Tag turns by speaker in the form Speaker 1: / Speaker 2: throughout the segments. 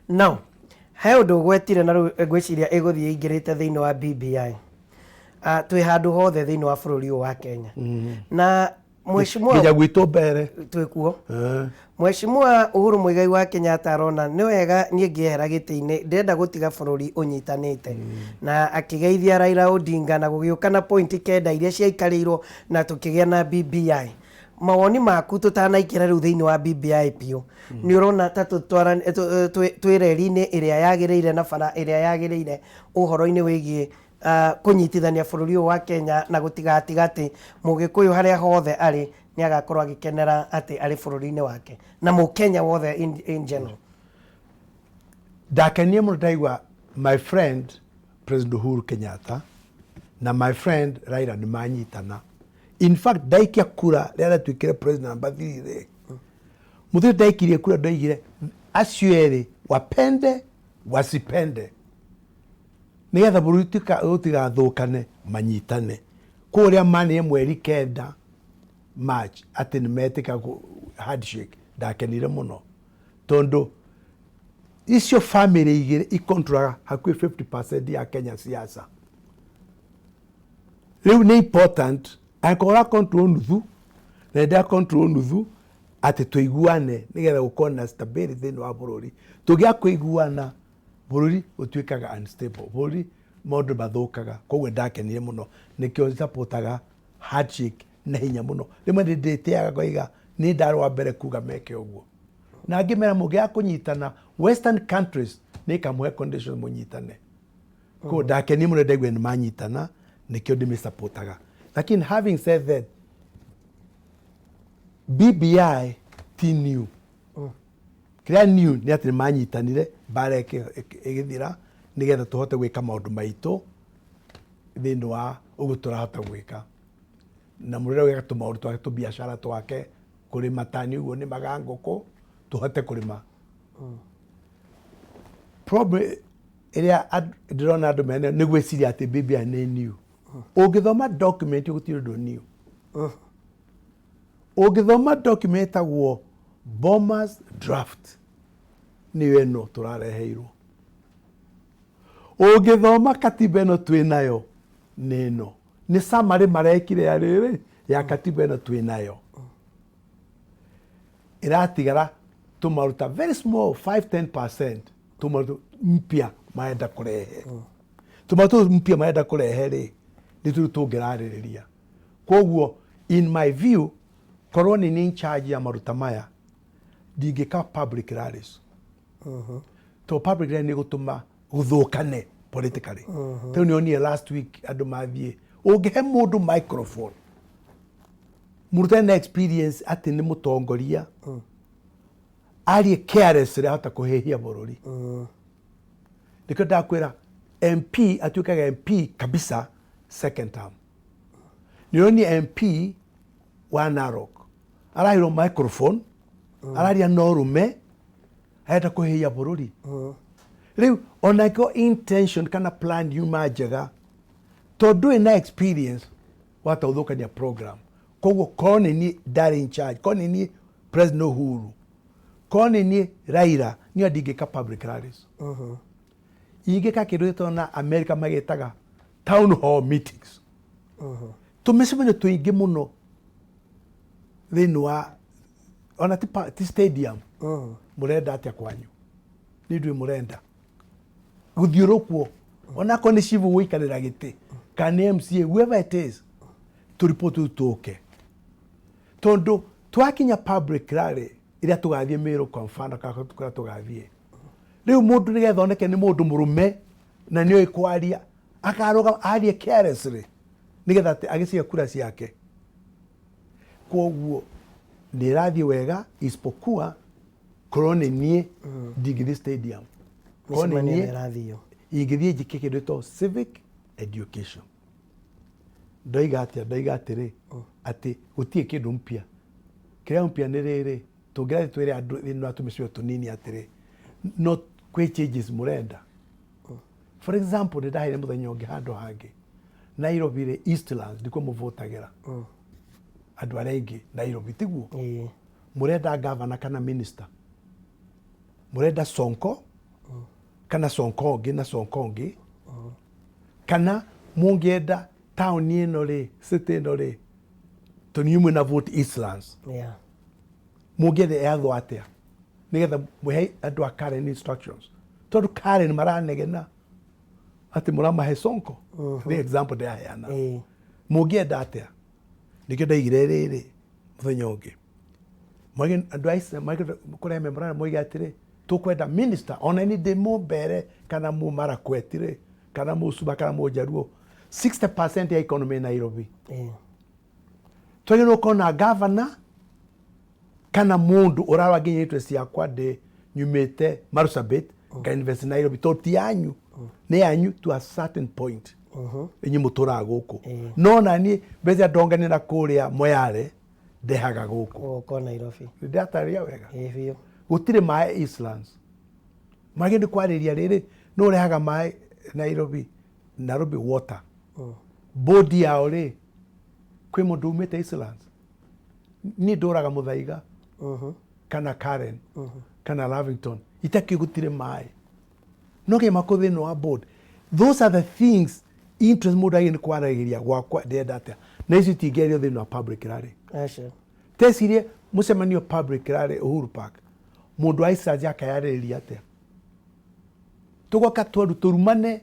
Speaker 1: Now he ũndũ ũgwetire na rĩu ngwĩciria ĩgũthiĩ ĩingĩrĩte thĩinĩ wa BBI. Twĩ handũ hothe thĩinĩ wa bũrũri ũyũ wa Kenya na mheshimiwa
Speaker 2: nginya gwitũ mbere.
Speaker 1: Twĩ kuo. Mheshimiwa Uhuru Muigai wa Kenyatta arona nĩ wega niĩ ngĩehera gĩtĩ-inĩ ndĩrenda gũtiga bũrũri ũnyitanĩte, na akĩgeithia Raila Odinga na gũgĩũka na point 9 iria ciaikarĩirwo na tũkĩgĩa na BBI. Mawoni maku tũtanaingĩra rĩu thĩinĩ wa BBI biũ, nĩ ũrona ta twĩ reri-inĩ ĩrĩa yagĩrĩire na bara ĩrĩa yagĩrĩire ũhoro-inĩ wĩgiĩ kũnyitithania bũrũri ũyũ wa Kenya na gũtigatiga atĩ Mũgĩkũyũ harĩa hothe arĩ nĩ agakorwo agĩkenera atĩ arĩ bũrũri-inĩ wake na Mũkenya wothe in general?
Speaker 2: Ndakenie mũno ndaigua my friend President Uhuru Kenyatta na my friend Raila nĩ manyitana. In fact, ndaikia kura rĩrĩa aratuĩkire president number 3 rĩ, mũthenya ndaikirie kura ndoigire acio erĩ, wapende wasipende, nĩgetha bũrũri ũtigathũkane, manyitane. Kũrĩa manire mweri 9 March atĩ nĩ metĩka handshake, ndakenire mũno tondũ icio family igĩrĩ ikontrolaga hakuhĩ 50% ya Kenya siasa. Rĩu nĩ important angĩkorwo ũra control nuthu na ndĩra control nuthu atĩ tũiguane nĩgetha gũkorwo na stability thĩinĩ wa bũrũri. Tũngĩaga kũiguana, bũrũri ũtuĩkaga unstable, bũrũri maũndũ mathũkaga. Koguo ndakenire mũno, nĩkĩo supportaga handshake na hinya mũno. Rĩmwe nĩ ndĩtĩaga ngoiga niĩ ndarĩ wa mbere kuga meke ũguo, na ngĩmera mũngĩaga kũnyitana, western countries nĩ ikamũhe conditions mũnyitane. Koguo ndakenire mũno ndaigua nĩ manyitana, nĩkĩo ndĩmĩsupportaga. Lakini having said that, BBI ti new. Kĩrĩa new nĩ atĩ nĩ manyitanire, mbara ĩgĩthira, nĩgetha tũhote gwĩka maũndũ maitũ thĩinĩ wa ũguo tũrahota gwĩka, na mũrĩre gwĩka tũmaũndũ twake, tũbiacara twake, kũrĩma tani ũguo nĩmaga ngũkũ tũhote kũrĩma. Problem ĩrĩa ndĩrona andũ mene nĩ gwĩciria atĩ BBI nĩ new. Ũngĩthoma document, gũtirĩ ũndũ new. Ũngĩthoma document ĩtagwo Bomas Draft, nĩyo ĩno tũrareheirwo. Ũngĩthoma katiba ĩno twĩ nayo, nĩ ĩno nĩ summary marekire ya rĩrĩ ya katiba ĩno twĩ nayo. Ĩratigara tũmaruta very small, 5 10% tũmaruta mpya marenda kũrehe. Tũmaruta tũu mpya marenda kũrehe rĩ, nĩ tũu tũngĩrarĩrĩria. Koguo in my view, korwo nĩ in charge ya maruta maya, ndingĩka public rallies, to public rally nĩ gũtũma gũthũkane politically. Rĩu nĩ onire last week andũ mathiĩ, ũngĩhe mũndũ microphone, mũndũ na experience atĩ nĩ mũtongoria, arie carelessly, ahota kũhĩhia bũrũri. Nĩkĩo ndakwĩra MP atuĩkaga MP kabisa second term. Nĩũronire MP wa Narok araheirwo microphone, araria no rume, arenda kũhĩhia bũrũri. Rĩu ona angĩkorwo intention kana plan yuma njega, tondũ ndũrĩ na experience, wahota gũthũkania program. Koguo korwo nĩ niĩ ndarĩ in charge, korwo nĩ niĩ President Uhuru, korwo nĩ niĩ Raila, niĩ ndingĩka public rallies. Ingĩka kĩndũ gĩtagwo na America magĩtaga town hall meetings, tũmĩcemanio tũingĩ mũno thĩinĩ wa ona ti stadium. Mũrenda atĩa kwanyu? Nĩ ndũĩ mũrenda gũthiũrũkwo, onakorwo nĩ cibu gũikarĩra gĩtĩ kana nĩ MCA, whoever it is, tũripoti tũu tũke, tondũ twakinya public rally ĩrĩa tũgathiĩ Mĩrũ kwa mfano, kana kũrĩa tũgathiĩ rĩu, mũndũ nĩgetha oneke nĩ mũndũ mũrũme na nĩoĩ kwaria, akarũgama arie carelessly nĩgetha atĩ agĩcihe kura ciake. Koguo nĩ ĩrathiĩ wega, isipokuwa korwo nĩ niĩ ndingĩthiĩ stadium. Korwo nĩ
Speaker 1: mĩcemanio
Speaker 2: niĩ
Speaker 1: ĩrĩa ĩrathio
Speaker 2: ingĩthiĩ njĩke kĩndũ gĩtagwo civic education. Ndoiga atĩa? Ndoiga atĩrĩ, atĩ gũtirĩ kĩndũ mpya. Kĩrĩa mpya nĩ rĩrĩ, tũngĩrathiĩ twĩre andũ thĩinĩ wa tũmĩcigo tũnini atĩrĩ, no kwĩ changes mũrenda. For example, nĩ ndaheire mũthenya ũngĩ handũ hangĩ Nairobi rĩ, Eastlands ndikuo mũvotagĩra andũ arĩa aingĩ Nairobi, tiguo?
Speaker 1: Ĩĩ.
Speaker 2: Mũrenda gavana kana minister? Mũrenda Sonko Kana Sonko ũngĩ na Sonko ũngĩ, kana mũngĩenda taũni ĩno rĩ, city ĩno rĩ, tondũ inyuĩ mwĩna vote Eastlands, mũngĩenda yathwo atĩa nĩgetha mũhe andũ a Karen instructions, tondũ Karen maranegena atĩ mũramahe Sonko. Nĩ example ndĩraheana. Mũngĩenda atĩa? Nĩkĩo ndaigire rĩrĩ mũthenya ũngĩ. Mwage andũ a Islam mwage kũrehe memorandum moige atĩrĩ, tũkwenda minister ona ni ndĩ mũmbere kana mũmarakweti rĩ, kana mũcuba kana mũjaruo, 60% ya economy Nairobi. Twagĩrĩirwo gũkorwo na governor kana mũndũ ũrarora nginya interest yakwa ndĩ nyumĩte Marsabit nga invest Nairobi, tondũ ti yanyu, nĩ yanyu to a certain point, inyuĩ mũtũraga gũkũ, no naniĩ mbeca ndongania na kũrĩa Moyale ndehaga gũkũ.
Speaker 1: Gũkũ Nairobi.
Speaker 2: Nĩndatarĩria wega?
Speaker 1: Ĩĩ biũ.
Speaker 2: Gũtirĩ maĩ Eastlands, magĩ nĩ kwarĩria rĩrĩ nĩ ũrehaga maĩ Nairobi, Nairobi Water Board yao rĩ, kwĩ mũndũ umĩte Eastlands? Niĩ ndũraga Mũthaiga kana Karen kana Lavington, itakĩ gũtirĩ maĩ no nginya makorwo thĩinĩ wa board. Those are the things interest mũndũ agĩrĩirwo nĩ kwaragĩria gwakwa ndĩrenda atĩa, na icio itingĩario thĩinĩ wa public rally.
Speaker 1: Aca.
Speaker 2: Tecirie mũcemanio public rally Uhuru Park, mũndũ wa Eastlands akayarĩrĩria atĩa? Tũgoka twaru tũrumane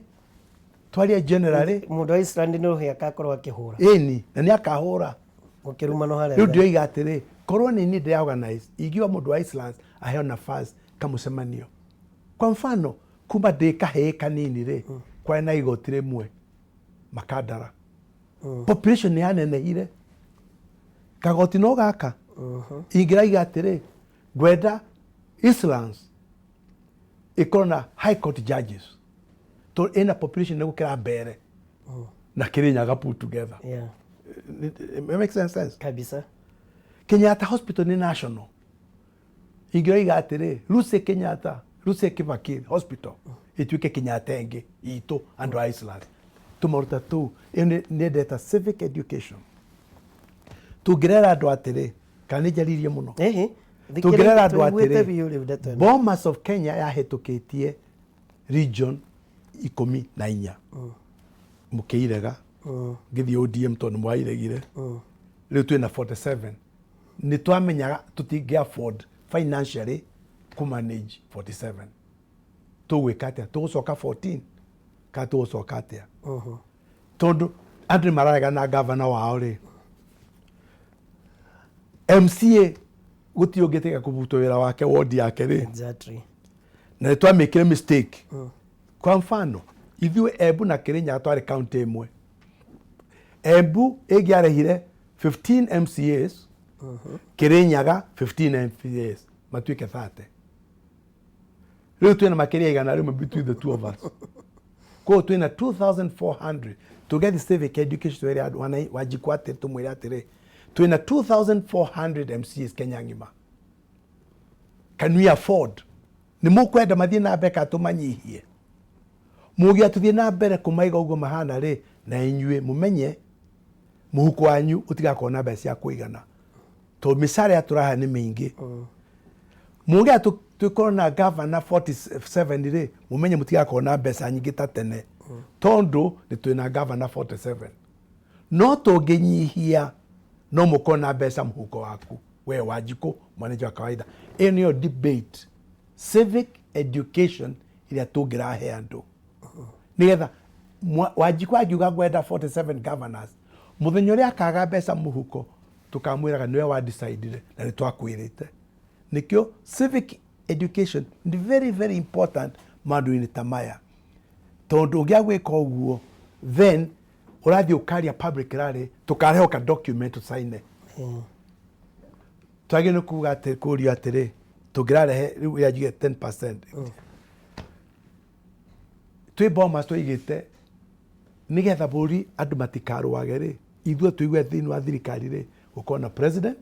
Speaker 2: twarie generally.
Speaker 1: Mũndũ wa Eastland nĩ rũhĩa akakorwo akĩhũra.
Speaker 2: Ĩni, na nĩ akahũra.
Speaker 1: Gũkĩrumanwo harĩa
Speaker 2: Rĩu
Speaker 1: mbere.
Speaker 2: Ndĩroiga atĩrĩ, korwo nĩ niĩ ndĩra organize, ingiuga mũndũ wa Eastlands aheo nafasi kamũcemanio. Kwa mfano, kuma ndĩ kahĩĩ kanini rĩ, kwarĩ na igoti rĩmwe Makandara. Population nĩ yanenehire, kagoti no gaka. Ingĩraiga atĩrĩ, ngwenda Eastlands ĩkorwo na high court judges tondũ ĩna population nĩ gũkĩra Mbere na Kirinyaga put together. It makes sense.
Speaker 1: Kabisa.
Speaker 2: Kenyatta Hospital nĩ national. Ingĩroiga atĩrĩ, Lucy Kenyatta, Lucy Kibaki Hospital ĩtuĩke Kenyatta ĩngĩ itũ andũ a Iceland. Tũmaruta tũu ĩyo nĩ ndeta civic education. Tũngĩrera andũ atĩrĩ, kana nĩ njaririe mũno?
Speaker 1: Ĩhĩ.
Speaker 2: Tũngĩrera andũ
Speaker 1: Tũiguĩte
Speaker 2: atĩrĩ,
Speaker 1: biũ rĩu ndeto ĩno.
Speaker 2: Bomas of Kenya yahĩtũkĩtie region 14, mũkĩirega, ngĩthiĩ ODM tondũ nĩ mwairegire. Rĩu twĩna 47. Nĩ twamenyaga tũtingĩ afford financially kũ manage 47. Tũgwĩka atĩa? Tũgũcoka 14 kana tũgũcoka atĩa? Tondũ andũ nĩ mararega na gavana wao rĩ, MCA gũtirĩ ũngĩtĩka kũbutwo wĩra wake ward yake rĩ. Na nĩ twamĩkire mistake. Kwa mfano, ithuĩ Embu na Kirinyaga twarĩ county ĩmwe. Embu ĩngĩarehire 15 MCAs, Kirinyaga 15 MCAs, matuĩke 30. Rĩu twĩna makĩria 100 between the two of us. Koguo twĩna 2400. Tũgĩthiĩ civic education twĩre andũ Wanjikũ atĩ tũmwĩre atĩrĩ, twĩna 2400 MCAs Kenya ng'ima. Can we afford? Nĩ mũkwenda mathiĩ na mbere kana tũmanyihie? Mũngĩenda tũthiĩ na mbere kũmaiga ũguo mahana rĩ, na inyuĩ mũmenye mũhuko wanyu ũtigakorwo na mbeca cia kũigana, tondũ mĩcara ĩrĩa tũrahe nĩ mĩingĩ. Mũngĩenda tũkorwo na gavana 47 rĩ, mũmenye mũtigakorwo na mbeca nyingĩ ta tene, tondũ nĩ twĩna gavana 47. No tũngĩnyihia, no mũkorwo na mbeca mũhuko waku we Wanjikũ mwananchi wa kawaida. Ĩyo nĩyo debate, civic education ĩrĩa tũngĩrahe andũ, nĩgetha Wanjikũ angiuga ngwenda 47 governors, mũthenya ũrĩa akaga mbeca mũhuko tũkamwĩraga nĩwe wa decide na nĩ twakwĩrĩte. Nĩkĩo civic education nĩ very very important maũndũ-inĩ ta maya, tondũ ũngĩaga gwĩka ũguo, then ũrathiĩ ũkaria public rally, tũkarehwo ka document tũcaine. Twagĩrĩirwo nĩ kuga atĩ, kũrio atĩrĩ, tũngĩrarehe rĩu ĩrĩa njuge 10%, twĩ Bomas twaigĩte nĩgetha bũrũri andũ matikarũage rĩ, ithuĩ tũigue thĩinĩ wa thirikari rĩ, gũkorwo na president,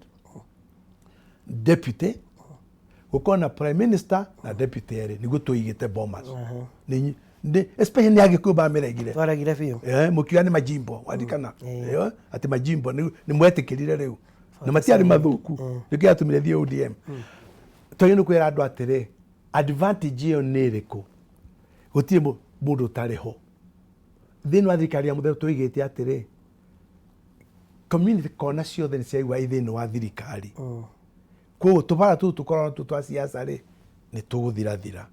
Speaker 2: deputy, gũkorwo na prime minister na deputy erĩ, nĩguo tũigĩte Bomas. Especially nĩ Agĩkũyũ mamĩregire.
Speaker 1: Twaregire biũ.
Speaker 2: Mũkiuga nĩ majimbo, waririkana? Atĩ majimbo nĩ mwetĩkĩrire rĩu na matiarĩ mathũku, nĩkĩo yatũmire thiĩ ODM. Twagĩrĩirwo nĩ kwĩra andũ atĩrĩ, advantage ĩyo nĩ ĩrĩkũ? Gũtirĩ mũndũ ũtarĩ ho. Thĩinĩ wa thirikari ya mũtherũ tũigĩte atĩrĩ, community kona ciothe nĩ ciaigua i thĩinĩ wa thirikari. Koguo tũbara tũu tũkoragwo natuo twa siasa rĩ, nĩ tũgũthirathira.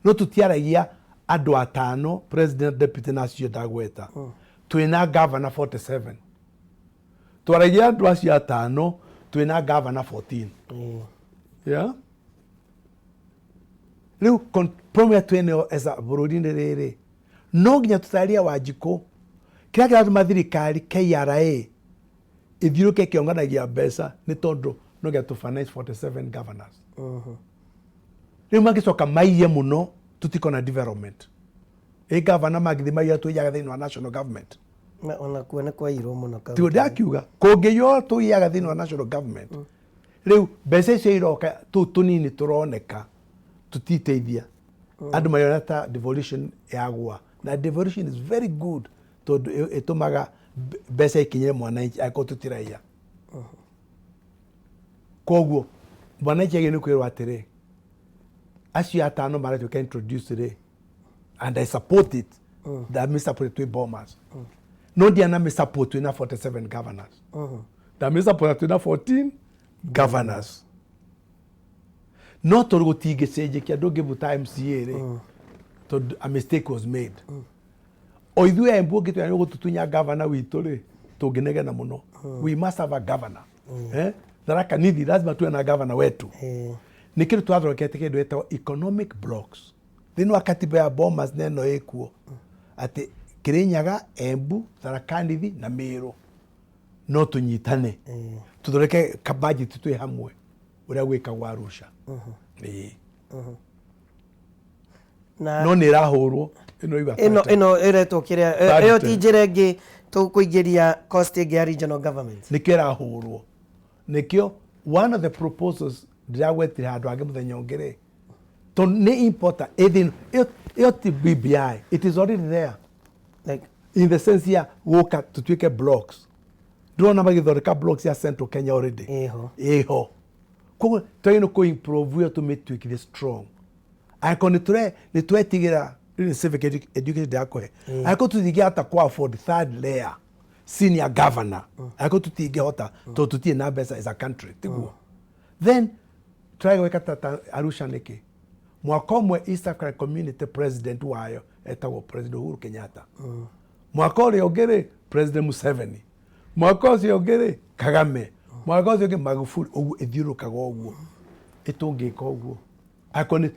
Speaker 2: No tũtiaragia andũ atano, president, deputy na acio ndagweta. Twĩna governor 47. Twaragia andũ acio atano, twĩna governor 14. Yeah? Rĩu problem twĩnayo as a bũrũri-inĩ rĩrĩ, no nginya tũtarĩrie Wanjikũ kĩrĩa kĩratũma thirikari KRA ĩthiũrũke ĩkĩonganagia mbeca nĩ tondũ no nginya tũ finance 47 governors. Rĩu mangĩcoka maiye mũno tũtikona development. Ĩ governor mangĩthiĩ maiye tũiyaga thĩinĩ wa national government.
Speaker 1: Na onakuo nĩ kwaiyirwo mũno
Speaker 2: Tiguo kaunti. ndakiuga kũngĩiywo tũiyaga thĩinĩ wa national government. Rĩu mbeca icio iroka tũu tũnini tũroneka tũtiteithia. Andũ marĩona ta devolution yagwa. Na devolution is very good tondũ ĩtũmaga mbeca ikinyĩre mwananchi angĩkorwo tũtiraiya. Koguo mwananchi agĩrĩirwo nĩ kwĩrwo atĩrĩ, acio atano maratuĩka introduce rĩ, and I support it, ndamĩ support twĩ Bomas. No ndianamĩ support twĩna 47 governors. Ndamĩ support twĩna 14 governors. No tondũ gũtingĩcenjekia ndũngĩbuta MCA rĩ, tondũ a mistake was made. O ithuĩ Embu ũngĩtwĩra nĩ ũgũtũtunya governor witũ rĩ, tũngĩnegena mũno. We must have a governor. Eh? Tharaka Nithi lazima tuwe na governor wetu. Nĩ kĩndũ twathondekete kĩndũ gĩtagwo economic blocks. Thĩinĩ wa katiba ya Bomas na ĩno ĩkuo atĩ Kĩrĩnyaga, Embu, Tharaka Nithi na Mĩrũ no tũnyitane tũthondeke kabudget twĩ hamwe ũrĩa gwĩkagwo Arusha. Ĩĩ.
Speaker 1: Na
Speaker 2: No nĩ ĩrahũrwo ĩno igua
Speaker 1: ĩno ĩno ĩretwo kĩrĩa
Speaker 2: Third
Speaker 1: ĩyo ti
Speaker 2: term.
Speaker 1: njĩra ĩngĩ tũkũingĩria cost ĩngĩ ya regional government.
Speaker 2: Nĩkĩo ĩrahũrwo, nĩkĩo one of the proposals ndĩragwetire handũ hangĩ mũthenya ũngĩ rĩ, tondũ nĩ important ĩthĩ ĩyo ti BBI, it is already there.
Speaker 1: Like,
Speaker 2: in the sense ya gũka tũtuĩke blocks, ndĩrona magĩthondeka blocks ya Central Kenya already.
Speaker 1: Ĩho.
Speaker 2: Ĩho. Koguo twagĩrĩirwo nĩ kũ-improve ĩyo tũmĩtuĩkithie strong. Angĩkorwo nĩ twetigĩra rĩu nĩ civic education ndĩrakũhe, angĩkorwo tũtingĩhota kũ afford third layer senior governor, angĩkorwo tũtingĩhota tondũ tũtirĩ na mbeca as a country, tiguo, then tũrage gwĩka ta Arusha. Nĩkĩ mwaka ũmwe East African Community president wayo etagwo President Uhuru Kenyatta, mwaka ũrĩa ũngĩ rĩ President Museveni, mwaka ũcio ũngĩ rĩ Kagame, mwaka ũcio ũngĩ Magufuli, ũguo ĩthiũrũrũkaga ũguo? Ĩtũngĩka ũguo angĩkorwo nĩ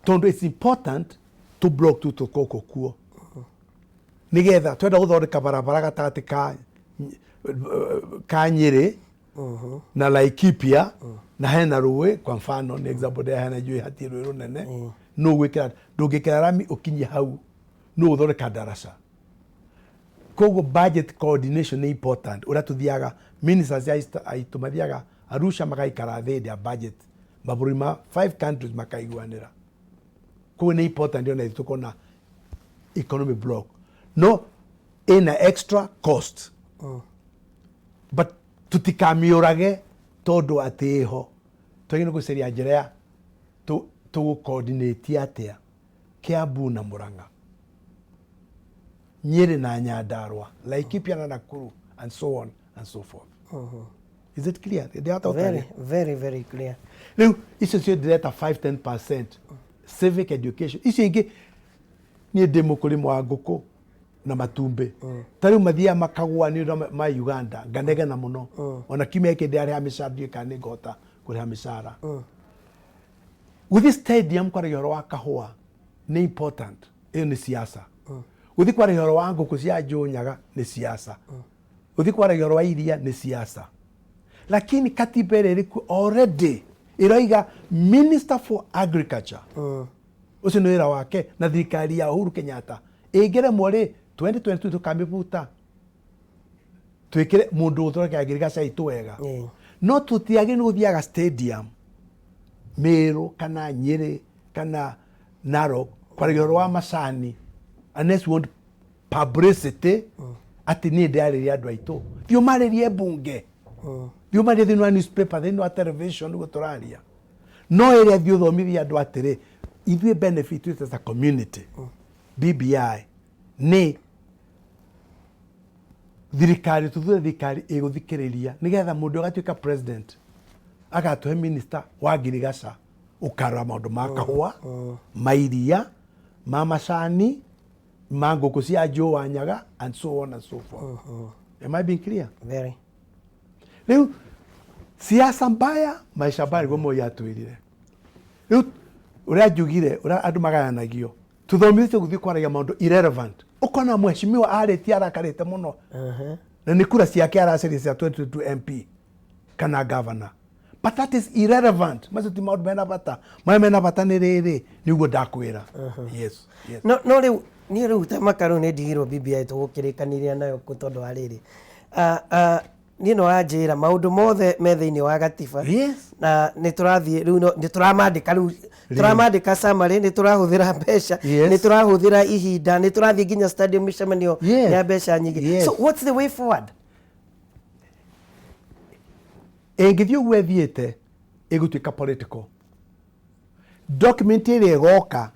Speaker 2: tondũ it's important to block tu tũkoko kuo nigetha twenda gũthondeka barabara gatagatĩ ka Nyĩrĩ na Laikipia na hena rũĩ, kwa mfano, nĩ example ndĩraheana, njũĩ hatirĩ rũĩ rũnene, nũ gwĩkĩra ndũngĩkĩra rami ũkinye hau, nũ ũthondeka ndaraca? Koguo budget coordination nĩ important, ũrĩa tũthiaga ministers aitũ mathiaga Arusha magaikara thĩ hĩndĩ ya budget, mabũrũri ma five countries makaiguanĩra. Koguo nĩ important ona ithuĩ tũkorwo na economic block, no ĩna extra cost, but tũtikamiũrage tondũ atĩ ĩho. Twagĩrĩirwo nĩ gũcaria njĩra ya tũgũ-coordinate atĩa Kiambu na Murang'a, Nyĩrĩ na Nyandarua, Laikipia na Nakuru and so on and so forth. Is it clear? Ndĩrahota
Speaker 1: Very,
Speaker 2: gũtarĩria?
Speaker 1: very, very clear.
Speaker 2: Rĩu icio cio ndĩreta 5 10% civic education. Icio ingĩ, niĩ ndĩ mũkũrĩmi wa ngũkũ na matumbĩ, ta rĩu mathiaga makagũa nĩ ũndũ ma Uganda, nganegena mũno. Ona kiumia gĩkĩ ndĩrarĩha mĩcara, ndiũĩ kana nĩ ngũhota kũrĩha mĩcara. Gũthiĩ stadium kwaragia ũhoro wa kahũa nĩ important, ĩyo nĩ siasa. Gũthiĩ kwaragia ũhoro wa ngũkũ cia njũnyaga nĩ siasa. Gũthiĩ kwaragia ũhoro wa iria nĩ siasa. Lakini katiba ĩrĩa ĩrĩkuo already ĩroiga minister for agriculture, ũcio nĩ wĩra wake, na thirikari ya Uhuru Kenyatta ĩngĩremwo rĩ, 2022 tũkamĩbuta twĩkĩre mũndũ ũthondekaga ngirigaca itũ wega. No tũtiagĩrĩirwo nĩ gũthiaga stadium Meru kana Nyĩrĩ kana Narok kwaragia ũhoro wa macani unless we want publicity atĩ niĩ ndĩrarĩria andũ aitũ. Thiĩ ũmarĩrie mbunge, thiĩ ũmarĩrie thĩinĩ wa newspaper, thĩinĩ wa television, nĩguo tũraria. No ĩrĩa thiĩ ũthomithie andũ atĩrĩ Ithuĩ benefit ithuĩ as a community, BBI nĩ thirikari, tuthure thirikari ĩgũthikĩrĩria nĩgetha mũndũ agatuĩka president agatũhe minister wa ngirigaca ũkarora maũndũ ma kahũa, ma iria, ma macani, ma ngũkũ cia njũa nyaga and so on and so forth. Am I being clear?
Speaker 1: Very.
Speaker 2: Rĩu siasa mbaya, maisha mbaya, nĩguo Moi atwĩrire. Rĩu ũrĩa njugire, ũrĩa andũ magayanagio, tuthomithĩtio gũthiĩ kwaragia maũndũ irrelevant. Ũkona mheshimiwa arĩtie arakarĩte mũno na nĩ kura ciake aracaria cia 2022 MP kana governor, but that is irrelevant. Macio ti maũndũ mena bata. Marĩa mena bata nĩ rĩrĩ, nĩguo ndakwĩra. Yes.
Speaker 1: No rĩu niĩ rĩu ta maka rĩu nĩ ndigirwo BBI tũgũkĩrĩkanĩria nayo kũ tondũ wa rĩrĩ, niĩ no wanjĩra maũndũ mothe me thĩinĩ wa gatiba na nĩ tũrathiĩ rĩu nĩ tũramandĩka, rĩu tũramandĩka summary, nĩ tũrahũthĩra mbeca, nĩ tũrahũthĩra ihinda, nĩ tũrathiĩ nginya stadium mĩcemanio ya mbeca nyingĩ. So what's the way forward?
Speaker 2: Ĩngĩthiĩ ũguo ĩthiĩte, ĩgũtuĩka political document ĩrĩa ĩgoka.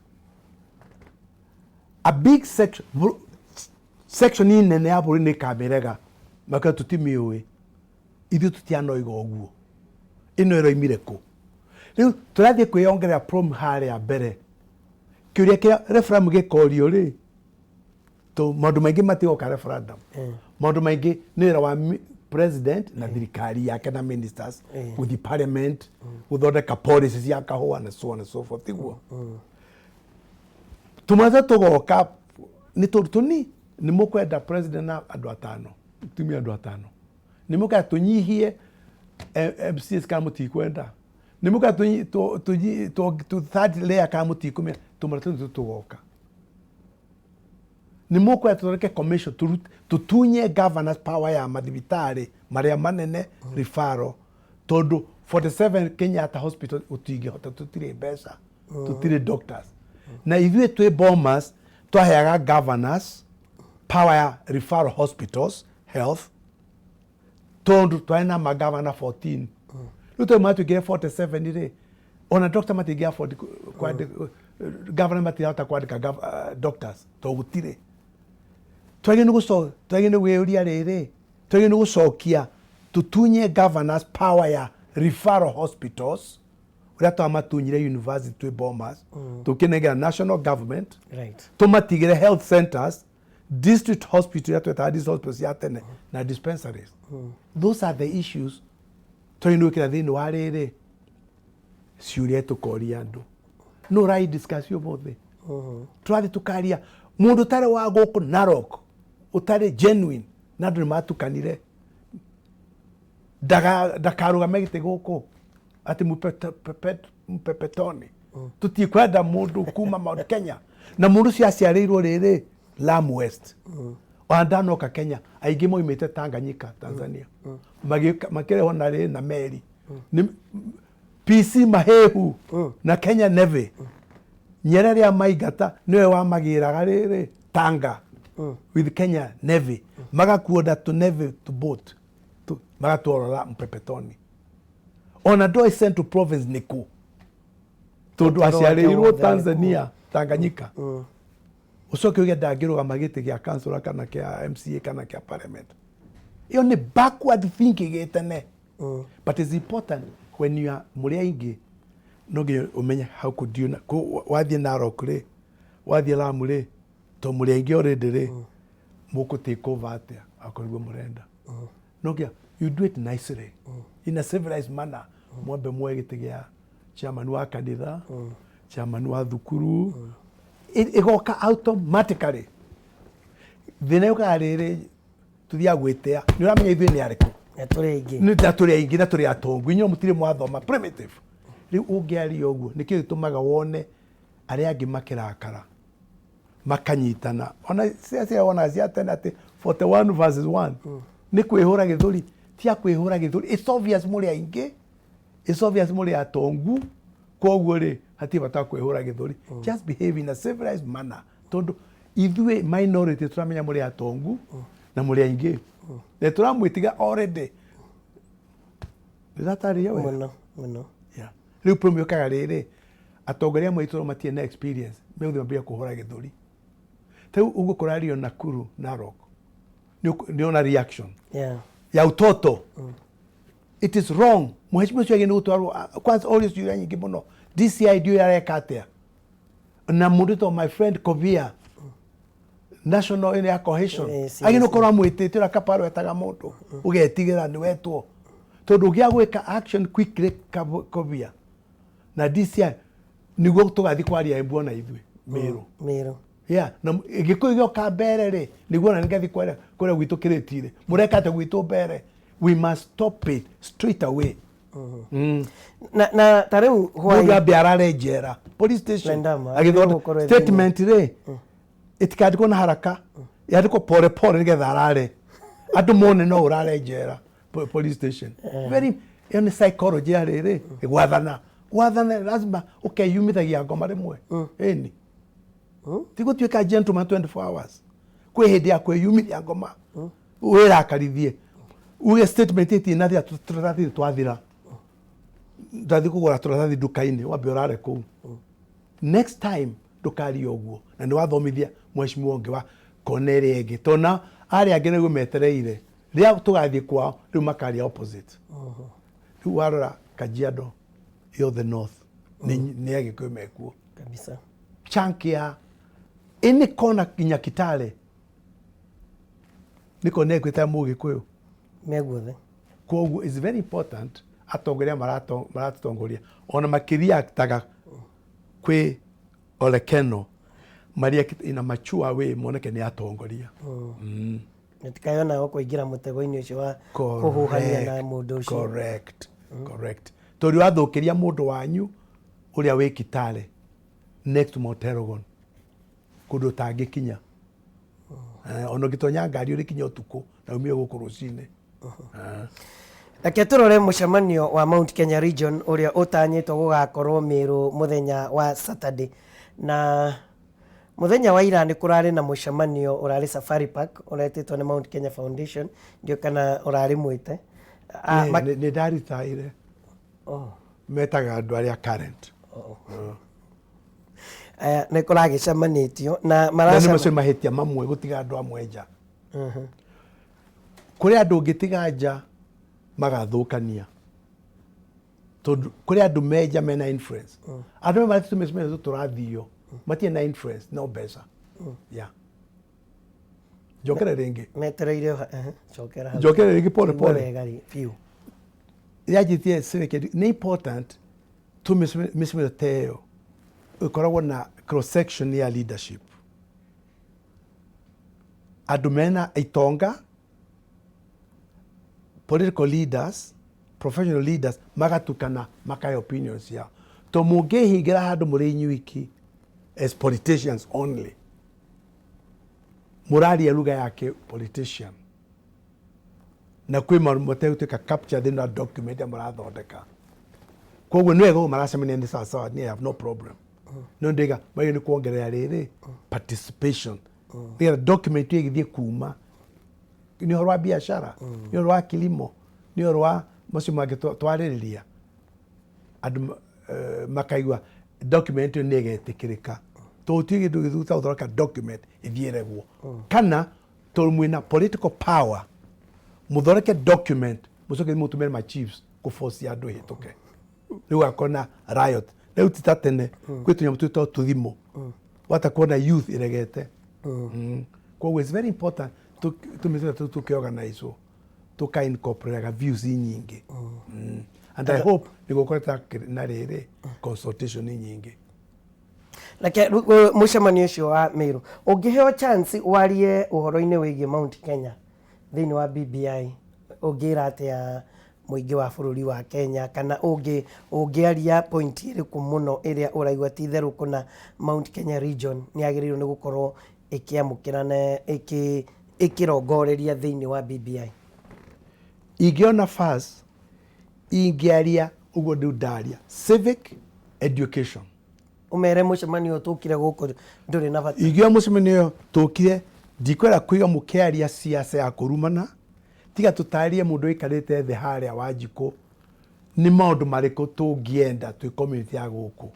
Speaker 2: A big section, section nene ya bũrũri nĩ ĩkamĩrega, makauga tũtimĩũĩ ithuĩ, tũtianoiga ũguo, ĩno ĩroimire kũ? Rĩu tũrathiĩ kwĩyongerera problem harĩa mbere. Kĩũria kĩa referendum gĩkorio rĩ, to maũndũ maingĩ matigoka referendum. Maũndũ maingĩ nĩ wĩra wa president na thirikari yake na ministers gũthiĩ parliament gũthondeka policy cia kahũa na so on and so forth. Tiguo tũmatha tũgoka nĩ tũndũ tũni nĩ mũkwenda president na andũ atano, tumia andũ atano, nĩ mũkwenda tũnyihie MCAs kana mũtikwenda, nĩ mũkwenda third layer kana mũtikũmĩa. Tũmara tũu tũgoka nĩ mũkwenda tũthondeke commission, tũtunye governors power ya mathibitarĩ marĩa manene referral, tondũ 47 Kenyatta Hospital ũtingĩhota, tũtirĩ mbeca, tũtirĩ doctors. Na ithuĩ twĩ Bomas twaheaga governors power ya referral hospitals health, tondũ twarĩ na magavana 14. Rĩu tondũ matuĩkire 47 rĩ, ona doctor matingĩ afford kwandĩka, governor matirahota kwandĩka doctors tondũ gũtirĩ. Twagĩrĩirwo nĩ gwĩyũria rĩrĩ, twagĩrĩirwo nĩ gũcokia tũtunye governors power ya referral hospitals ũrĩa twamatunyire university twĩ Bomas, tũkĩnengera national government, tũmatigĩre health centers, district hospital, iria twetaga district hospitals cia tene, na dispensaries. Those are the issues twagĩrĩirwo nĩ gwĩkĩra thĩinĩ wa rĩrĩ ciũria tũkoria andũ. No ũrai discuss ũmũthĩ tũrathiĩ tũkaria mũndũ ũtarĩ wa gũkũ Narok, ũtarĩ genuine, na andũ nĩ matukanire ndakarũgame gĩtĩ gũkũ atĩ mpepetoni. Tũtikwenda mũndũ kuma Mount Kenya na mũndũ ũcio aciarĩirwo rĩrĩ Lamu West. Ona ndanoka Kenya, aingĩ moimĩte Tanganyika, Tanzania, makĩrehwo na rĩ na meri nĩ PC Mahehu na Kenya Navy. Nyerere amaingata nĩwe wamagĩraga rĩrĩ Tanga with Kenya Navy, magakuo na tũ navy tũ boat magatwarora Mpepetoni. Ona ndoĩ Central Province nĩ kũ tondũ
Speaker 1: Ũtũũro wake
Speaker 2: aciarĩirwo
Speaker 1: wothe arĩ
Speaker 2: Tanzania, Tanganyika. Ũcoke uge ndangĩrũgama gĩtĩ gĩa councillor kana kĩa MCA kana kĩa parliament. Ĩyo nĩ backward thinking ĩ tene, but it's important when you are mũrĩ aingĩ, no nginya ũmenye how could you wathiĩ Narok rĩ, wathiĩ Lamu rĩ, to mũrĩ aingĩ already rĩ, mũkũ take over atĩa akorwo nĩguo mũrenda? No nginya you do it nicely, in a civilized manner. Mwambe muoe gĩtĩ gĩa chairman wa kanitha, chairman wa thukuru, ĩgoka automatically. Thĩna yũkaga rĩrĩ tuthiaga gwĩtĩa, nĩ ũramenya ithuĩ nĩ arĩkũ.
Speaker 1: Na tũrĩ aingĩ.
Speaker 2: Nĩ ta tũrĩ aingĩ na tũrĩ atongu, inyuĩ mũtirĩ mwathoma, primitive. Rĩu ũngĩaria ũguo, nĩkĩo gĩtũmaga wone arĩa angĩ makĩrakara, makanyitana. Ona cia wona cia tene atĩ 41 versus 1 nĩ kwĩhũra gĩthũri, ti a kwĩhũra gĩthũri. It's obvious mũrĩ aingĩ, it's obvious mũrĩ atongu, koguo rĩ hatirĩ bata wa kwĩhũra gĩthũri. Just behave in a civilized manner, tondũ ithuĩ minority tũramenya mũrĩ atongu na mũrĩ aingĩ na tũramwĩtiga already. Ndĩratarĩria wega?
Speaker 1: Mũno mũno.
Speaker 2: Yeah. Rĩu problem yũkaga rĩrĩ, Atongoria amwe aitũ matirĩ na experience, megũthiĩ mambĩrĩrie kũhũra gĩthũri. Ta rĩu ũguo kũrario Nakuru, Narok, nĩ ona reaction ya utoto. It is wrong. Mheshimiwa ũcio agĩrĩirwo nĩ gũtwarwo kwanza orio ciũria nyingĩ mũno. DCI ndiũĩ areka atĩa. Na mũndũ wĩtagwo my friend Kovia, national ĩno ya cohesion, agĩrĩirwo nĩ gũkorwo amwĩtĩte ũrĩa Kaparo etaga mũndũ, ũgetigĩra nĩ wetwo. Tondũ ũngĩaga gwĩka action quickly Kovia na DCI, nĩguo tũgathiĩ kwaria Embu ona ithuĩ Meru.
Speaker 1: Meru.
Speaker 2: Yeah, na Gĩkũyũ gĩoka mbere rĩ, nĩguo ona nĩngathiĩ kwaria kũrĩa gwitũ kĩrĩti-rĩ, mũreka atĩa gwitũ mbere? We must stop it straight away.
Speaker 1: Na ta rĩu
Speaker 2: hwaĩ Mũndũ ambe arare njera police station
Speaker 1: Lendama,
Speaker 2: agĩthondeka
Speaker 1: gũkorwo ĩ
Speaker 2: statement rĩ, ĩtikandĩkwo na haraka, yandĩkwo pole pole nĩgetha arare, andũ mone no ũrare njera police station. Very ĩyo nĩ psychology ya rĩrĩ gwathana. Gwathana lazima ũkeyumithagia ngoma rĩmwe, ĩni ti gũtuĩka gentleman 24 hours. Kwĩ hĩndĩ ya kwĩyumithia ngoma, wĩrakarithie, uge statement ĩtinathira, tũratathi twathira, ndathiĩ kũgũra tũratathi nduka-inĩ, wambe ũrare kũu. Next time ndũkarie ũguo, na nĩ wathomithia mheshimiwa ũngĩ wa kona ĩrĩa ĩngĩ, tondũ arĩa angĩ nĩguo metereire rĩrĩa tũgathiĩ kwao rĩu makaria opposite. Rĩu warora Kajiado yothe north nĩ Agĩkũyũ mekuo
Speaker 1: kabisa.
Speaker 2: Chunk ya any kona nginya Kitale nĩ kona ĩkwĩta Mũgĩkũyũ.
Speaker 1: Meguothe.
Speaker 2: Koguo is very important atongoria maratũtongoria ona makĩreactaga kwĩ Olekeno mareact in a mature way, moneke nĩ atongoria.
Speaker 1: Matikayona o kũingĩra mũtego-inĩ ũcio wa kũhuhania na mũndũ ũcio.
Speaker 2: Correct, tondũ wathũkĩria mũndũ wanyu ũrĩa wĩ Kitale next to Mount Elgon, kũndũ ũtangĩkinya. Ona ũngĩtonya ngari ũrĩkinya ũtukũ na umire gũkũ rũcinĩ.
Speaker 1: Reke tũrore mũcemanio wa Mount Kenya Region ũrĩa ũtanyĩtwo gũgakorwo Meru mũthenya wa Saturday. Na mũthenya wa ira nĩ kũrarĩ na mũcemanio ũrarĩ Safari Park ũretĩtwo nĩ Mount Kenya Foundation, ndiũĩ kana ũrarĩ mwĩte.
Speaker 2: Nĩ ndaritaire. Metaga andũ arĩa current.
Speaker 1: Aya, nĩ kũragĩcemanĩtio na
Speaker 2: Na nĩ macio mahĩtia mamwe gũtiga andũ amwe nja. Kũrĩ andũ ũngĩtiga nja magathũkania, tondũ kũrĩ andũ menja mena influence. Andũ amwe maretwo mĩcemanio tũrathio matirĩ na influence, no mbeca. Yeah, njokere rĩngĩ.
Speaker 1: Metereire cokera hau.
Speaker 2: Njokere rĩngĩ pole
Speaker 1: Igua
Speaker 2: pole.
Speaker 1: Wega biũ.
Speaker 2: Yanjĩtie civic nĩ important tu mĩcemanio ta ĩyo ĩkoragwo na cross section ya leadership, andũ mena itonga, political leaders, professional leaders, magatukana makahe opinions ciao, to mũngĩhingĩra handũ mũrĩ inyuiki as politicians only, mũraria lugha yake politician, na kwĩ maũndũ mategũtuĩka capture thĩinĩ wa document ĩrĩa mũrathondeka. Koguo nĩ wega ũguo maracemania, nĩ sawa sawa, niĩ I have no problem, no ndĩga magĩrĩirwo nĩ kuongerera rĩrĩ participation nĩgetha document ĩyo ĩgĩthiĩ kuma nĩ ũhoro wa biashara, nĩ ũhoro wa kilimo, nĩ ũhoro wa macio mangĩ twarĩrĩria, andũ makaigua document ĩyo nĩ ĩgetĩkĩrĩka, tondũ gũtirĩ kĩndũ gĩthũku ta gũthondeka document ĩthiĩ ĩregwo, kana tondũ mwĩna political power mũthondeke document, mũcoke mũtũmĩre ma chiefs kũforce andũ ĩhĩtũke, rĩu gakorwo na riot. Rĩu ti ta tene, kwĩ tũnyamũ twĩtagwo tũthimo wata kuona youth ĩregete. Koguo it's very important tũmĩcemania tũu tũkĩorganizwo tũka incorporate views nyingĩ. And I hope nĩ gũkoretwo na rĩrĩ consultation nyingĩ.
Speaker 1: Reke mũcemanio ũcio wa Meru, ũngĩheo chance warie ũhoro-inĩ wĩgiĩ Mount Kenya thĩinĩ wa BBI, ũngĩra atĩa mũingĩ wa bũrũri wa Kenya, kana ũngĩaria point ĩrĩkũ mũno ĩrĩa ũraigua ti itherũ kũna Mount Kenya Region nĩ yagĩrĩirwo nĩ gũkorwo ĩkĩamũkĩra na ĩkĩrongoreria thĩinĩ wa BBI?
Speaker 2: Ingĩona first ingĩaria ũguo rĩu ndaria civic education.
Speaker 1: Ũmere mũcemanio ũyũ tũkire gũkũ ndũrĩ na bata.
Speaker 2: Ingĩoya mũcemanio ũyũ tũkire, ndikwenda kũiga mũkĩaria siasa ya kũrumana, tiga tũtarĩrie mũndũ ũikarĩte thĩ harĩa Wanjikũ nĩ maũndũ marĩkũ tũngĩenda twĩ community ya gũkũ.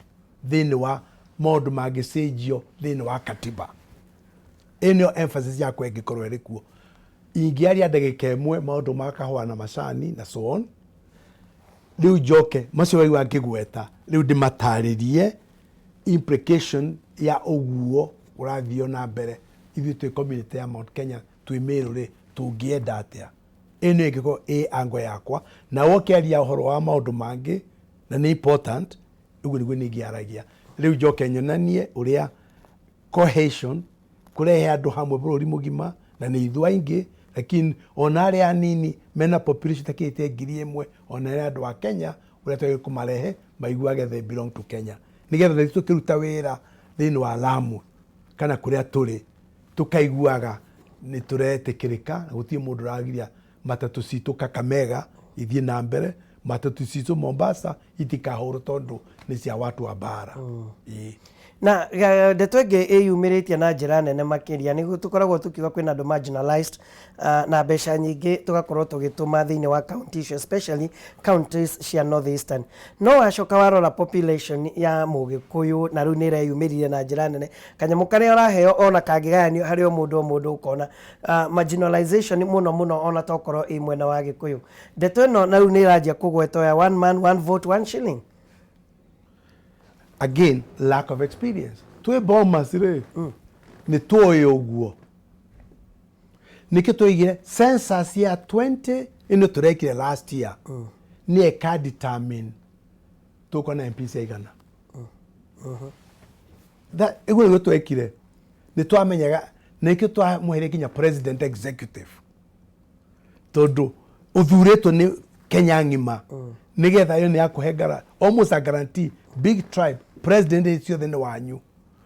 Speaker 2: Thĩinĩ wa maũndũ mangĩcenjio thĩinĩ wa katiba, ĩyo nĩyo emphasis yakwa ĩngĩkorwo ĩrĩ kuo. Ingĩaria ndagĩka ĩmwe maũndũ ma kahũa na macani na so on, rĩu njoke macio waigua ngĩgweta, rĩu ndĩmatarĩrie implication ya ũguo ũrathiĩ na mbere. Ithuĩ twĩ community ya Mount Kenya, twĩ Meru rĩ, tũngĩenda atĩa? Ĩyo nĩyo ĩngĩkorwo ĩ angle yakwa. Na ũkĩaria ũhoro wa maũndũ mangĩ na nĩ important, ũguo nĩguo niĩ ingĩaragia. Rĩu njoke nyonanie ũrĩa cohesion, kũrehe andũ hamwe bũrũri mũgima, na nĩ ithuĩ aingĩ, lakini ona arĩa anini mena population ĩtakĩrĩte 1,000, ona arĩa andũ a Kenya, ũrĩa twagĩrĩirwo kũmarehe maiguage they belong to Kenya, nĩgetha na ithuĩ tũkĩruta wĩra thĩinĩ wa Lamu kana kũrĩa tũrĩ, tũkaiguaga nĩ tũretĩkĩrĩka na gũtirĩ mũndũ ũragiria matatũ citũ Kakamega ithiĩ na mbere, matatũ citũ Mombasa itikahũrwo tondũ nĩ cia watu wa bara. Ĩĩ.
Speaker 1: Na ndeto ĩngĩ ĩyumĩrĩtie na njĩra nene makĩria nĩ tũkoragwo tũkiuga kwĩna andũ marginalized, na mbeca nyingĩ tũgakorwo tũgĩtũma thĩinĩ wa county icio, especially counties cia North Eastern. No wacoka warora population ya Mũgĩkũyũ na rĩu nĩ ĩreyumĩririe na njĩra nene, kanyamũ karĩa ũraheo ona kangĩgayanio harĩ o mũndũ o mũndũ, ũkona marginalization mũno mũno, ona tokorwo ĩ mwena wa Gĩkũyũ. Ndeto ĩno na rĩu nĩ ĩranjia kũgwetwo ya one man, one vote, one shilling.
Speaker 2: Again, lack of experience. Twĩ Bomas rĩ, nĩ tũĩ ũguo nĩkĩo tũigire census ya 20 ĩno tũrekire last year, nĩ ĩka determine tũkwa na MPs aigana. Ĩguo nĩguo twekire, nĩ twamenyaga nĩkĩo twamũheire nginya president executive, tondũ ũthurĩtwo nĩ Kenya ng'ima, nĩgetha ĩyo nĩ yakũhe almost a guarantee. Big tribe, president ciothe nĩ wanyu.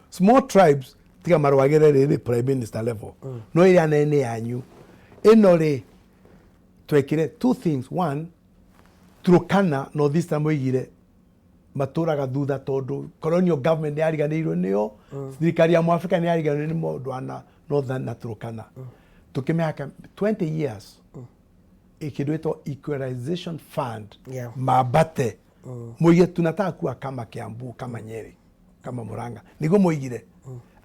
Speaker 2: Small tribes tiga marwagĩre rĩrĩ prime minister level, no ĩrĩa nene nĩ yanyu. Ĩno rĩ, twekire two things. One, Turkana, North Eastern, moigire matũraga thutha tondũ colonial government nĩ yariganĩirwo nĩo, thirikari ya Mũafrika nĩ yariganĩirwo nĩ maũndũ ana Northern na Turkana. Tũkĩmĩhaka 20 years ĩkĩndũ ĩtwo equalization fund, mambate moige tunataka kuwa kama Kiambu, kama Nyeri, kama Murang'a, nĩguo moigire.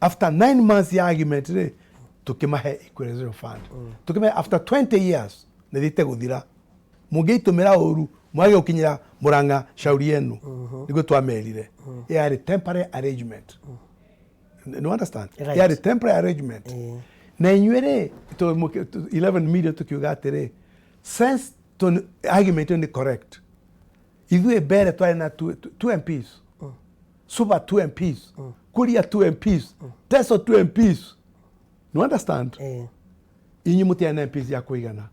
Speaker 2: After 9 months ya argument rĩ, tũkĩmahe equalization fund, tũkĩmahe after 20 years nĩ thiĩte gũthira, mũngĩitũmĩra ũru mwage gũkinyĩra Murang'a, shauri yenu. Nĩguo twamerire yarĩ temporary arrangement. No understand?
Speaker 1: Right.
Speaker 2: Yarĩ temporary arrangement. Na inyuĩ rĩ, 11 million, tũkiuga atĩrĩ, since argument ĩyo nĩ correct, ithuĩ mbere twarĩ na two MPs, Suba two MPs, Kuria two MPs, Teso two MPs. No understand? Inyuĩ mũtiarĩ na MPs ya kũigana.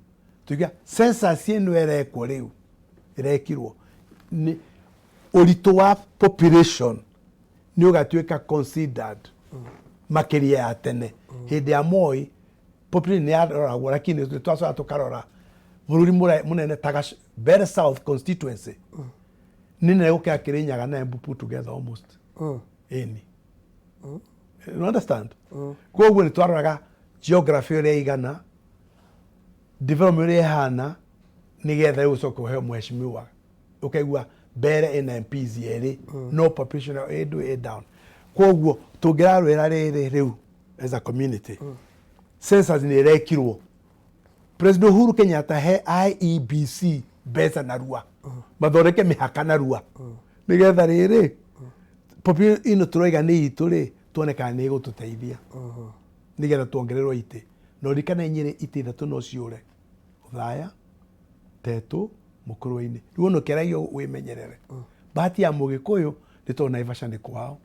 Speaker 2: Tuiga census ĩno ĩrekwo rĩu, ĩrekirwo nĩ ũritũ wa population nĩ ũgatuĩka considered makĩria ya tene. Hĩndĩ ya Moi population nĩ yaroragwo, lakini nĩ twacoka tũkarora bũrũri mũnene ta Mbeere South constituency nĩ nene gũkĩra Kĩrĩnyaga na Embu put together almost. Ĩni, you understand? Koguo nĩ twaroraga geography ũrĩa ĩigana, development ũrĩa ĩhana, nĩgetha rĩu ũcoke ũheo mheshimiwa, ũkaigua Mbeere ĩna MPs erĩ, no population ĩyo ĩ down. Koguo tũngĩrarwĩra rĩrĩ rĩu as a community, census nĩ ĩrekirwo. President Uhuru Kenyatta he IEBC mbeca narua mathondeke mĩhaka narua, nĩgetha rĩrĩ population ĩno tũroiga nĩ itũ rĩ, tuone kana nĩ ĩgũtũteithia nĩgetha tuongererwo itĩ. Na ũririkane Nyĩrĩ itĩ ithatũ no ciũre: Othaya, Tetũ, Mũkũrwe-inĩ. Rĩu ona ũkĩaragia wĩmenyerere. Bahati ya Mũgĩkũyũ nĩ tondũ Naivasha nĩ kwao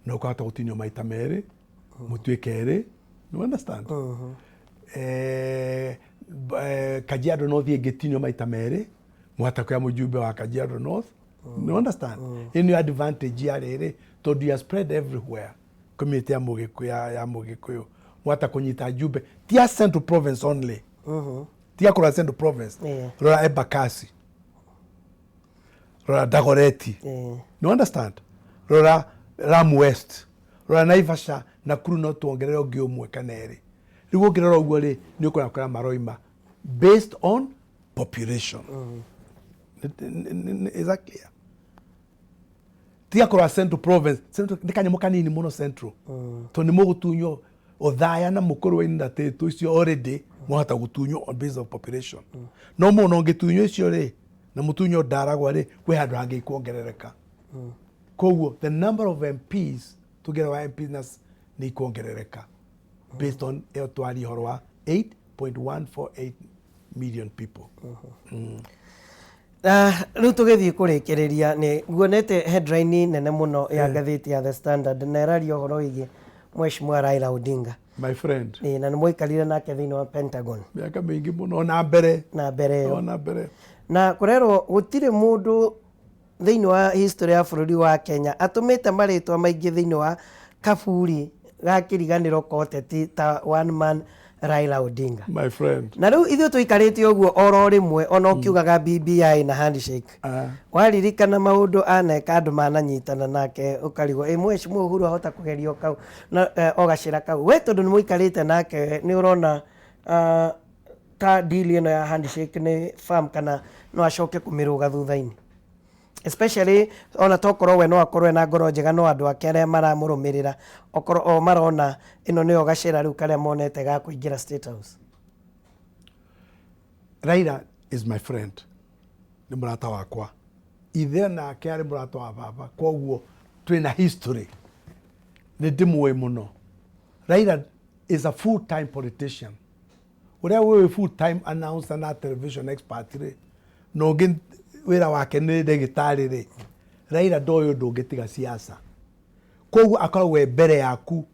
Speaker 2: na ũkahota gũtinio maita merĩ mũtuĩke erĩ. You understand? Kajiado North ĩngĩtinio maita merĩ, mwahota kuoya mũjumbe wa Kajiado North. You understand? Ĩyo nĩyo advantage ya rĩrĩ, tondũ you are spread everywhere. Community ya Mũgĩkũyũ, ya Mũgĩkũyũ, mwahota kũnyita njumbe ti ya Central Province only. Tiga kũrora Central Province, rora Embakasi, rora Dagoretti. You understand? Rora Lamu West, rora Naivasha, Nakuru, no tuongerere ũngĩ ũmwe kana erĩ. Rĩu ũngĩrora ũguo rĩ, nĩ ũkũrora kũrĩa maroima based on population. Is that clear? Tiga kũrora Central Province. Central nĩ kanyamũ kanini mũno Central. Tondũ nĩ mũgũtunywo Othaya na Mũkũrwe-inĩ na Tĩtũ icio already mwahota gũtunywo on basis of population. No mũno ũngĩtunywo icio rĩ na mũtunywo Ndaragwa rĩ kwĩ handũ hangĩ ikuongerereka. Koguo the number of MPs tũngĩrora MPs na nĩ ikuongerereka based on ĩyo twaria ũhoro wa 8.148 million people.
Speaker 1: Na rĩu tũgĩthiĩ kũrĩkĩrĩria nĩ nguonete headline nene mũno ya ngathĩti ya The Standard na ĩraria ũhoro wĩgiĩ Mheshimiwa Raila Odinga.
Speaker 2: My friend.
Speaker 1: Ĩĩ, na nĩ mwaikarire nake thĩinĩ wa Pentagon.
Speaker 2: Mĩaka mĩingĩ mũno ona mbere.
Speaker 1: Na mbere ĩyo.
Speaker 2: Ona mbere.
Speaker 1: Na kũrerwo gũtirĩ mũndũ thĩinĩ wa history ya bũrũri wa Kenya atũmĩte marĩtwa maingĩ thĩinĩ wa kaburi ga kĩriganĩro ka ũteti ta one man Raila Odinga.
Speaker 2: My friend.
Speaker 1: Na rĩu ithuĩ tũikarĩte ũguo oro rĩmwe ona ũkiugaga BBI na handshake. Waririkana maũndũ aneka andũ mananyitana nake ũkarigwo ĩ mheshimiwa Uhuru ahota kũgeria o kau na o gacĩra kau. We tondũ nĩ mũikarĩte nake nĩ ũrona ta deal ĩno ya handshake nĩ firm kana no acoke kũmĩrũga thutha-inĩ? Especially ona tokorwo we no akorwo ena ngoro njega no andũ ake arĩa maramũrũmĩrĩra okorwo o marona ĩno nĩyo gacĩra rĩu karĩa monete ga kũingĩra State House.
Speaker 2: Raila is my friend, nĩ mũrata wakwa. Ithe nake arĩ mũrata wa baba, koguo twĩna history. Nĩ ndĩmũĩ mũno. Raila is a full time politician. Ũrĩa wĩ full time announcer na television expert rĩ, na ũngĩ wĩra wake nĩ ndagĩtarĩ rĩ, Raila ndoĩ ũndũ ũngĩ tiga siasa. Koguo akoragwo e mbere yaku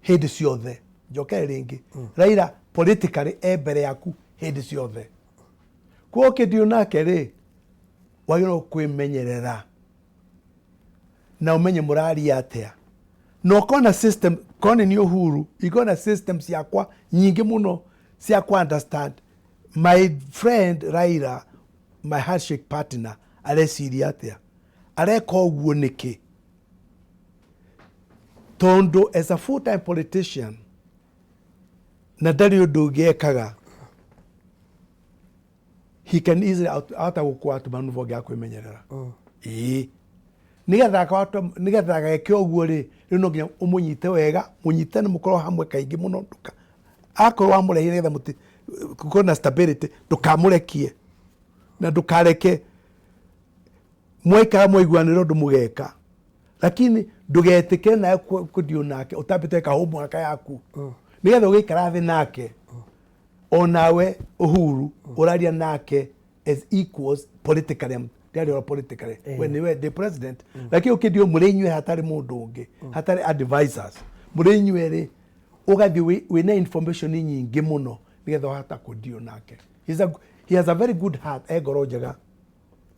Speaker 2: hĩndĩ ciothe. Njokere rĩngĩ, Raila politically e mbere yaku hĩndĩ ciothe. Koguo ũkĩndiũ nake rĩ, wagĩrĩirwo kwĩmenyerera na ũmenye mũraria atĩa na ũkorwo na system korwo nĩ niĩ Uhuru ingĩkorwo na system ciakwa nyingĩ mũno cia kũ understand my friend Raila my handshake partner areciria atĩa areka ũguo nĩkĩ tondũ as a full time politician na ndarĩ ũndũ ũngĩ ekaga he can easily ahota gũkua atũmanuva ũngĩ akwĩmenyerera ĩĩ nĩgetha nĩgetha ageke ũguo rĩ rĩu no nginya ũmũnyite wega mũnyitane mũkorwo hamwe kaingĩ mũno ndũka akorwo wamũrehire nĩgetha mũti gũkorwo na stability ndũkamũrekie na ndũkareke mwaikara mwaiguanĩra ũndũ mũgeka lakini ndũgetĩkĩre nawe kũndio nake ũtambĩte ka homework yaku nĩgetha ũgĩikara thĩ nake onawe Uhuru ũraria nake as equals politically ndiaria ũhoro politically we niwe the president lakini ũkĩndio mũrĩ inyuĩ hatarĩ mũndũ ũngĩ hatarĩ advisors mũrĩ inyuĩ rĩ ũgathiĩ wĩna information nyingĩ mũno nĩgetha ũhota kũndio nake. He has a very good heart, e ngoro njega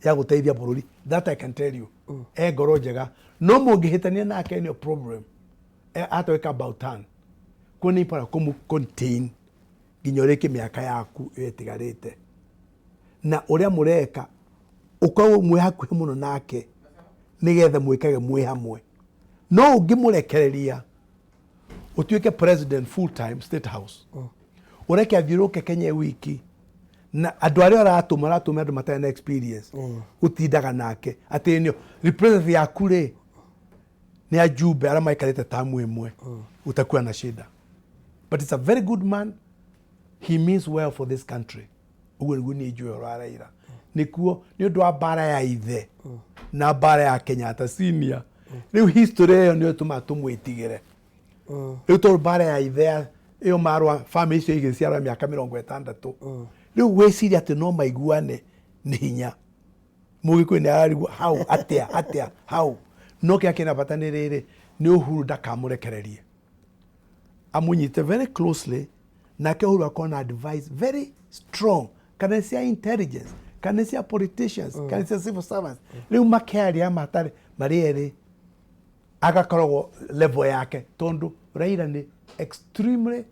Speaker 2: ya gũteithia bũrũri, that I can tell you. E ngoro njega no mũngĩhĩtania nake nĩyo problem. Ahota gwĩka about turn kuo nĩ important kũmũ contain nginya ũrĩkie mĩaka yaku ĩyo ĩtigarĩte na ũrĩa mũreka ũkorwo mwĩ hakuhĩ mũno nake nĩgetha mwĩkage mwĩ hamwe no ũngĩmũrekereria ũtuĩke president full time State House ũreke athiũrũke Kenya ĩ wiki na andũ arĩa ũratũma ũratũma andũ matarĩ na experience gũtindaga nake atĩ nĩo representative yaku rĩ nĩ ajumbe arĩa maikarĩte tamu ĩmwe utakuwa na shida. But it's a very good man, he means well for this country. Ũguo nĩguo niĩ njũĩ ũhoro wa Raila. Nĩkuo nĩ ũndũ wa mbara ya ithe na mbara ya Kenyatta senior rĩu history ĩyo nĩyo ĩtũmaga tũmwĩtigĩre rĩu tondũ mbara ya ithe ĩyo marũa family icio igĩrĩ ciarũa mĩaka 60 rĩu wĩcirie atĩ no maiguane nĩ hinya. Mũgĩkũyũ nĩ ararigwo hau atĩa atĩa hau no kĩrĩa kĩna bata nĩ rĩrĩ nĩ Uhuru ndakamũrekererie amũnyite very closely nake Uhuru akorwo na advice very strong kana nĩ cia intelligence kana nĩ cia politicians kana nĩ cia civil servants rĩu makĩaria matarĩ marĩ erĩ agakoragwo level yake tondũ Raila nĩ extremely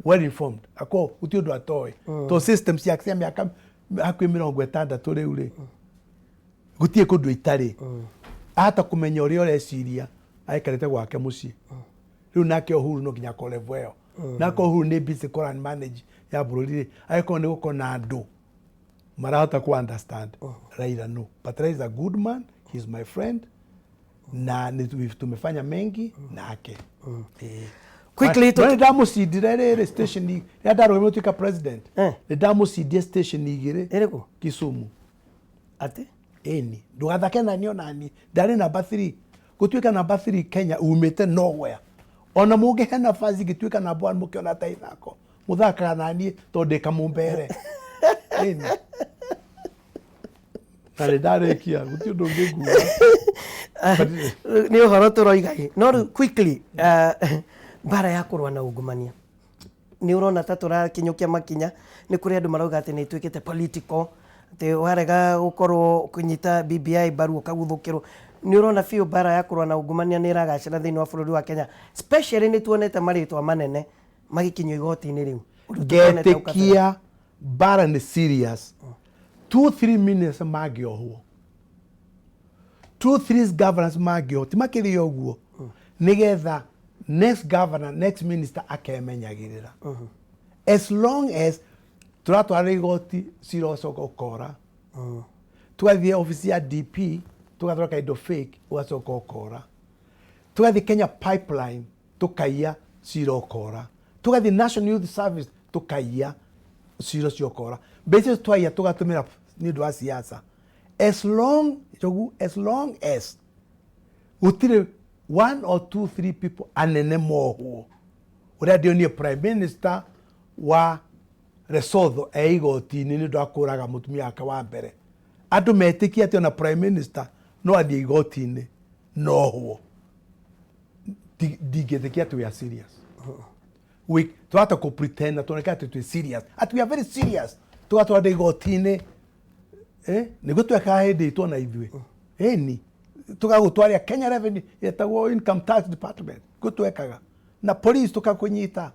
Speaker 2: well informed akorwo gũtirĩ ũndũ atoĩ to system ciake cia mĩaka hakuhĩ 60 rĩu rĩ gũtirĩ kũndũ itarĩ ahota kũmenya ũrĩa ũreciria aikarĩte gwake mũciĩ rĩu nake Uhuru no nginya akorwo level ĩyo nake Uhuru nĩ busy kũ run manage ya bũrũri rĩ agĩkorwo nĩ gũkorwo na andũ marahota ku understand Raila no but Raila is a good man, he is my friend. Na nĩ tumefanya mengi nake. Eh.
Speaker 1: Quickly
Speaker 2: No nĩ ndamũcindire rĩrĩ station rĩrĩa ndarũgamire gũtuĩka president. Nĩ ndamũcindie station igĩrĩ.
Speaker 1: Ĩrĩkũ?
Speaker 2: Kisumu.
Speaker 1: Atĩ?
Speaker 2: Ĩni, ndũgathake nani onani, ndarĩ namba 3. Gũtuĩka namba 3 Kenya umĩte nowhere. Ona mũngĩhe nafasi ngĩtuĩka namba 1, mũkĩona ta ithako mũthakaga naniĩ tondũ ndĩ kamũmbere. Ĩni, na nĩ ndarĩkia, gũtirĩ ũndũ ũngĩ nguga.
Speaker 1: Nĩ ũhoro tũroiga ĩ. No rĩu quickly, mbara ya kũrũa na ungumania, nĩ ũrona ta tũrakinyũkia makinya? Nĩ kũrĩ andũ marauga atĩ nĩ ĩtuĩkĩte political, atĩ warega gũkorwo kũnyita BBI mbaru ũkaguthũkĩrwo. Nĩ ũrona biũ mbara ya kũrũa na ungumania nĩ ĩragacĩra thĩinĩ wa bũrũri wa Kenya, especially nĩ tuonete marĩtwa manene magĩkinyio igoti-inĩ rĩu, ũndũ tũtonete hau kabere?
Speaker 2: Ngetĩkia mbara nĩ serious 2-3 minutes mangĩohwo, 2-3 governors mangĩohwo, ti makĩria ũguo, nĩgetha next governor, next minister akemenyagĩrĩra. As long as tũratwara igoti, cira ũcoka ũkora, tũgathiĩ obici ya DP tũgathondeka indo fake, ũgacoka ũkora, tũgathiĩ Kenya Pipeline tũkaiya, cira ũkora, tũgathiĩ National Youth Service tũkaiya, cira ũcio ũkora. Mbeca icio twaiya tũgatũmĩra nĩ ũndũ wa siasa. As long, Njogu, as long as gũtirĩ one or two three people anene mohwo, ũrĩa ndĩonie prime minister wa Lesotho e igoti-inĩ nĩ ũndũ wa kũraga mũtumia wake wa mbere, andũ metĩkie atĩ ona prime minister no athiĩ igoti-inĩ nohwo, ndingĩtĩkia atĩ we are serious. We twahota kũ pretend na tuoneke atĩ twĩ serious, atĩ we are very serious, tũgatwara igoti-inĩ, nĩguo twekaga hĩndĩ itũ ona ithuĩ. Ĩni, tũgagũtwarĩa Kenya Revenue, yetagwo Income Tax Department, nĩguo twekaga na police, tũkakũnyita.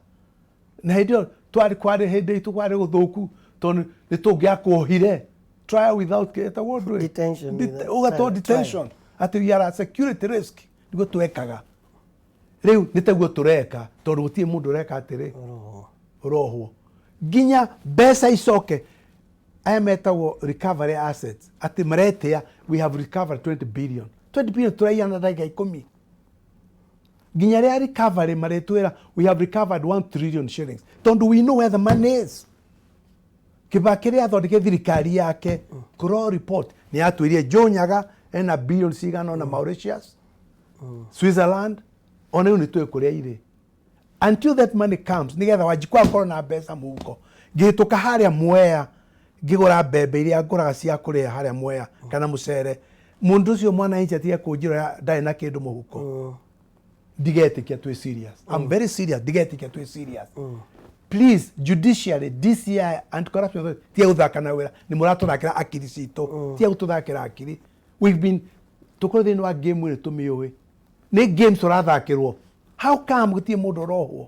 Speaker 2: Na hĩndĩ ĩyo twarĩ kwarĩ hĩndĩ itũ kwarĩ gũthũku, tondũ nĩ tũngĩakuohire trial without, yetagwo ũndũ ĩ?
Speaker 1: Detention without
Speaker 2: ũgatwo
Speaker 1: trial.
Speaker 2: Detention, atĩ you are a security risk, nĩguo twekaga. Rĩu nĩ taguo tũreka, tondũ gũtirĩ mũndũ ũreka atĩrĩ ũrohwo nginya mbeca icoke. Aya metagwo recovery assets, atĩ maretĩa we have recovered 20 billion. 20 billion tũraiya na ndagĩka 10. Nginya rĩa recovery maretwĩra we have recovered 1 trillion shillings, tondũ we know where the money is. Kibaki rĩa athondeke thirikari yake, kũro report nĩ yatwĩrire Joe Nyaga ena billion cigana ona Mauritius, Switzerland, ona rĩu nĩ tũĩ kũrĩa irĩ. Until that money comes, nigetha Wanjikũ akorwo na mbeca mũhuko, ngĩhĩtũka harĩa Mwea ngĩgũra mbembe iria ngũraga cia kũrĩa harĩa Mwea kana mũcere, mũndũ ũcio mwananchi atige kũnjĩra ndarĩ na kĩndũ mũhuko, ndigetĩkia twĩ serious. I'm very serious, ndigetĩkia twĩ serious. Please, judiciary, DCI, Anti-Corruption Authority, tiga gũthaka na wĩra. Nĩ mũratũthakĩra akiri citũ, tiga gũtũthakĩra akiri. We've been tũkorwo thĩinĩ wa game ĩrĩ tũmĩũĩ nĩ games tũrathakĩrwo. How come gũtirĩ mũndũ ũrohwo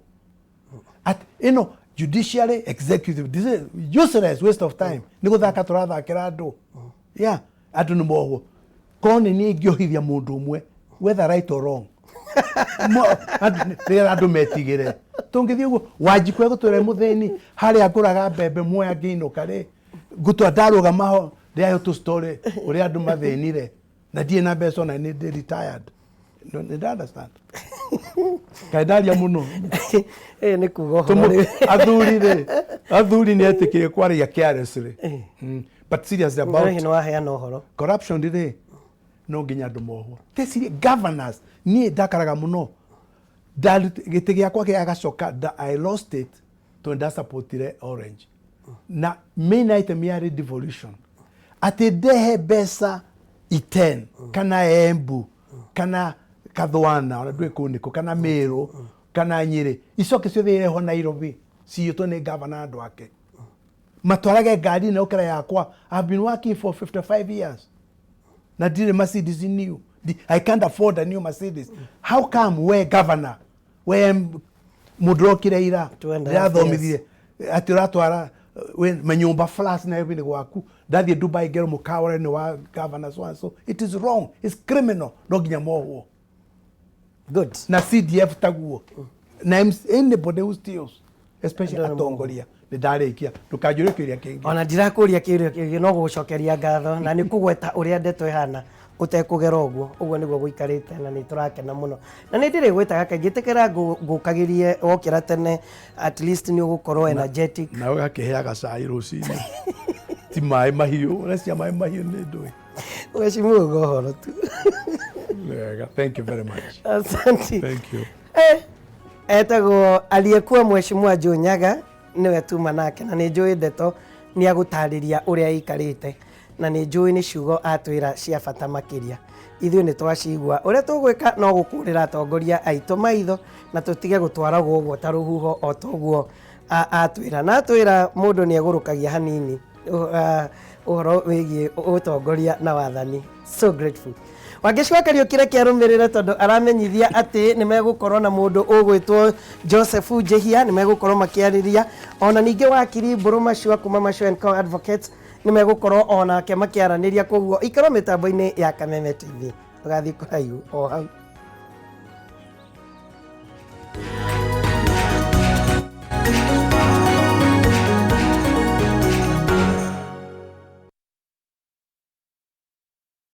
Speaker 2: at ĩno judiciary, executive? This is useless waste of time. Nĩ gũthaka tũrathakĩra andũ. Yeah, andũ nĩ mohwo. Korwo nĩ niĩ ingĩohithia mũndũ ũmwe, whether right or wrong, nĩgetha andũ metigĩre. Tũngĩthiĩ ũguo, Wanjikũ egũtwĩra mũthĩni harĩa ngũraga mbembe muoya ngĩinũka rĩ, ngũtwa ndarũgama ho ndĩrahe tũ story ũrĩa andũ mathĩnire na ndirĩ na mbeca, ona nĩ ndĩ retired. No, nĩ nda understand kaĩ ndaria mũno.
Speaker 1: Ĩ, nĩ kuga ũhoro rĩu.
Speaker 2: Athuri rĩ, athuri nĩ etĩkĩrie kwaria carelessly. But seriously about
Speaker 1: Hihi nĩ waheana ũhoro.
Speaker 2: Corruption rĩ, no nginya andũ mohwo. Tecirie governors, niĩ ndakaraga mũno. Gĩtĩ gĩakwa gĩa gacoka I lost it tondũ ndasupportire Orange, na main item yarĩ devolution, atĩ ndehe mbeca Iten kana Embu kana Kathwana, ona ndũĩ kũu nĩkũ, kana Meru kana Nyĩrĩ, icoke ciothe irehwo Nairobi ciyũtwo nĩ gavana, andũ ake matwarage ngari na ũkĩra yakwa. I've been working for 55 years na ndirĩ Mercedes new. I can't afford a new Mercedes. How come we governor, we mũndũ ũrokire ira,
Speaker 1: 2.5.
Speaker 2: Ndĩrathomithirie atĩ ũratwara we manyũmba flats Nairobi nĩ gwaku, ndathiĩ Dubai ngerwo mũkawa nĩ wa governor so and so. It is wrong, it's criminal. No nginya mohwo.
Speaker 1: Good.
Speaker 2: Na CDF taguo, na MC, anybody who steals, especially
Speaker 1: Andũ nĩ
Speaker 2: atongoria. Nĩ ndarĩkia, ndũkanjũrie kĩũria kĩngĩ.
Speaker 1: Ona ndirakũria kĩũria kĩngĩ, no gũgũcokeria ngatho na nĩ kũgweta ũrĩa ndeto ĩhana. Ũtekũgera ũguo. Ũguo nĩguo gũikarĩte na nĩ tũrakena mũno. Na nĩ ndĩrĩgwĩtaga kaingĩ, ĩtĩkĩra ngũkagĩrie wokĩra tene, at least nĩ ũgũkorwo energetic.
Speaker 2: Na ũgakĩheaga cai rũcinĩ, ti maĩ mahiũ. Ũrecia maĩ mahiũ nĩ ndũĩ.
Speaker 1: Mheshimiwa, uga ũhoro tu.
Speaker 2: Wega, thank you very much.
Speaker 1: Asante.
Speaker 2: Thank you.
Speaker 1: Etagwo aliyekuwa Mheshimiwa Joe Nyaga, nĩwe tuma nake, na nĩ njũĩ ndeto nĩ agũtarĩria ũrĩa ĩikarĩte, na nĩ njũĩ nĩ ciugo atwĩra cia bata makĩria. Ithuĩ nĩ twacigua. Ũrĩa tũgwĩka no gũkũrĩra atongoria aitũ maitho na tũtige gũtwaragwo ũguo ta rũhuho, o ta ũguo atwĩra. Na atwĩra mũndũ nĩ egũrũkagia hanini ũhoro wĩgiĩ ũtongoria na wathani. So grateful. Wangeci Kariũki, reke arũmĩrĩre, tondũ aramenyithia atĩ nĩ megũkorwo na mũndũ ũgwĩtwo Joseph Njihia, nĩ megũkorwo makĩarĩria. Ona ningĩ wakiri Mbũrũ Macua kuma Macua and Co Advocates nĩ megũkorwo onake makĩaranĩria. Koguo ikarwo mĩtambo-inĩ ya Kameme TV, ũgathiĩ kũraihu o hau.